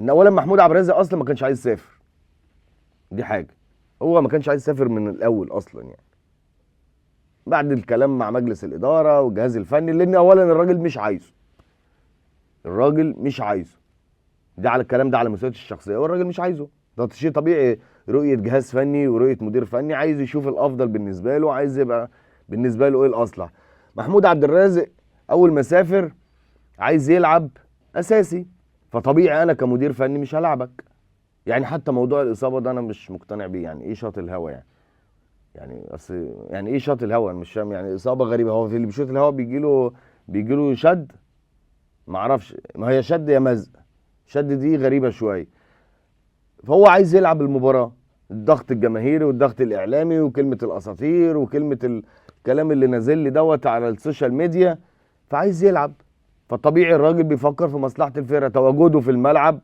ان اولا محمود عبد الرازق اصلا ما كانش عايز يسافر، دي حاجة، هو ما كانش عايز يسافر من الاول اصلا يعني، بعد الكلام مع مجلس الادارة والجهاز الفني، لان اولا الراجل مش عايزه، الراجل مش عايزه، ده على الكلام ده على مسؤوليته الشخصية، والراجل مش عايزه، ده شيء طبيعي. رؤية جهاز فني ورؤية مدير فني، عايز يشوف الافضل بالنسبة له، عايز يبقى بالنسبة له ايه الاصلح. محمود عبد الرازق اول ما سافر عايز يلعب اساسي، فطبيعي انا كمدير فني مش هلعبك يعني. حتى موضوع الاصابة ده انا مش مقتنع بيه، يعني ايه شاط الهوا يعني؟ يعني اصل يعني ايه شاط الهوا؟ انا مش فاهم يعني، اصابه غريبة. هو في اللي بيشوط الهوا بيجي له شد، ما اعرفش، ما هي شد يا مزق، شد دي غريبة شوية. فهو عايز يلعب المباراة، الضغط الجماهيري والضغط الاعلامي وكلمه الاساطير وكلمه الكلام اللي نازل لي دوت على السوشيال ميديا، فعايز يلعب. فطبيعي الراجل بيفكر في مصلحة الفرقة، تواجده في الملعب